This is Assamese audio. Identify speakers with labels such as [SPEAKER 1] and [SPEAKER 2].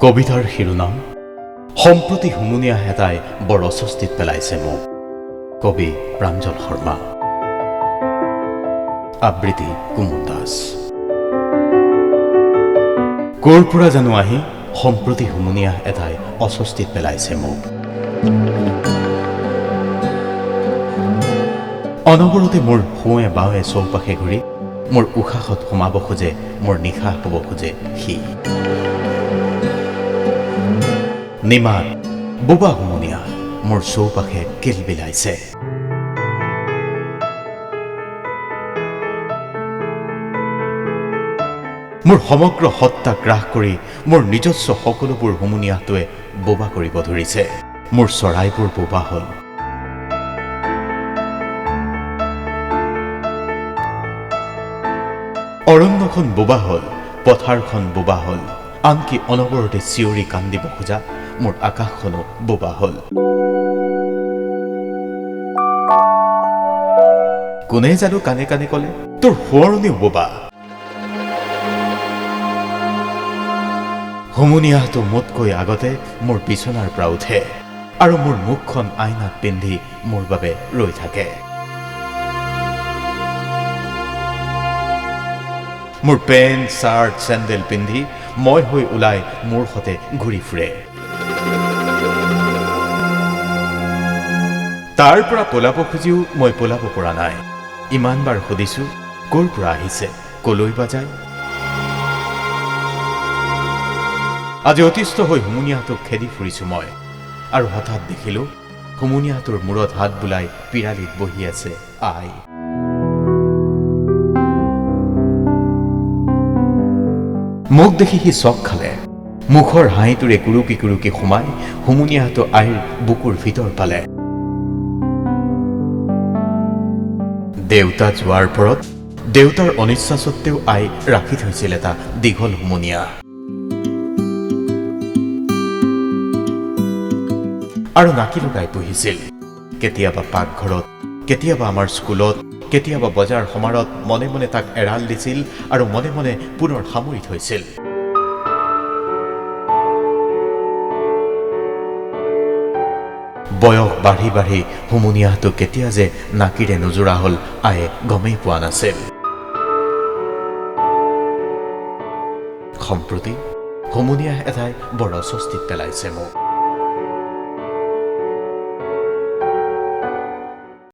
[SPEAKER 1] কবিতাৰ শিৰোনাম সম্প্ৰতি হুমুনিয়াহ এটাই বৰ অস্বস্তিত পেলাইছে মোক। কবি প্ৰাঞ্জল শৰ্মা। আবৃত্তি কুমুদ দাস। ক'ৰ পৰা জানো আহি সম্প্ৰতি হুমুনিয়াহ এটাই অস্বস্তিত পেলাইছে মোক। অনবৰতে মোৰ সোঁৱে বাওঁৱে চৌপাশে ঘূৰি মোৰ উশাহত সোমাব খোজে, মোৰ নিশাহ হ'ব খোজে সি। নিমাত বোবা হুমুনিয়াহ মোৰ চৌপাশে কিলবিলাইছে। মোৰ সমগ্ৰ সত্তা গ্ৰাস কৰি মোৰ নিজস্ব সকলোবোৰ হুমুনিয়াহটোৱে বোবা কৰিব ধৰিছে। মোৰ চৰাইবোৰ বোবা হ'ল। অৰণ্যখন বোবা হ'ল, পথাৰখন বোবা হ'ল, আনকি অনবৰতে চিঞৰি কান্দিব খোজা মোৰ আকাশখনো বোবা হ'ল। কোনে জানো কানে কানে ক'লে, তোৰ সোঁৱৰণিও বোবা। হুমুনিয়াহটো মোতকৈ আগতে মোৰ বিচনাৰ পৰা উঠে আৰু মোৰ মুখখন আইনাত পিন্ধি মোৰ বাবে ৰৈ থাকে। মোৰ পেণ্ট, চাৰ্ট, চেণ্ডেল পিন্ধি মই হৈ ওলাই মোৰ সতে ঘূৰি ফুৰে। তাৰ পৰা পলাব খুজিও মই পলাব পৰা নাই। ইমানবাৰ সুধিছো, ক'ৰ পৰা আহিছে, কলৈ বা যায়। আজি অতিষ্ঠ হৈ হুমুনিয়াহটোক খেদি ফুৰিছো মই, আৰু হঠাৎ দেখিলো হুমুনিয়াহটোৰ মূৰত হাত বুলাই পিৰালিত বহি আছে আই। মোক দেখি সি চক খালে। মুখৰ হাঁহিটোৰে কুৰুকি কুৰুকি সোমাই হুমুনিয়াহটো আইৰ বুকুৰ ভিতৰ পালে। দেউতা যোৱাৰ পৰত দেউতাৰ অনিচ্ছা সত্ত্বেও আই ৰাখি থৈছিল এটা দীঘল হুমুনিয়াহ, আৰু নাকি লগাই পুহিছিল। কেতিয়াবা পাকঘৰত, কেতিয়াবা আমাৰ স্কুলত, কেতিয়াবা বজাৰ সমাৰত মনে মনে তাক এৰাল দিছিল আৰু মনে মনে পুনৰ সামৰি থৈছিল। বয়স বাঢ়ি বাঢ়ি হুমুনিয়াহটো কেতিয়া যে নাকিৰে নোজোৰা হ'ল আয়ে গমেই পোৱা নাছিল। সম্প্ৰতি হুমুনিয়াহ এটাই বৰ অস্বস্তিত পেলাইছে মোক।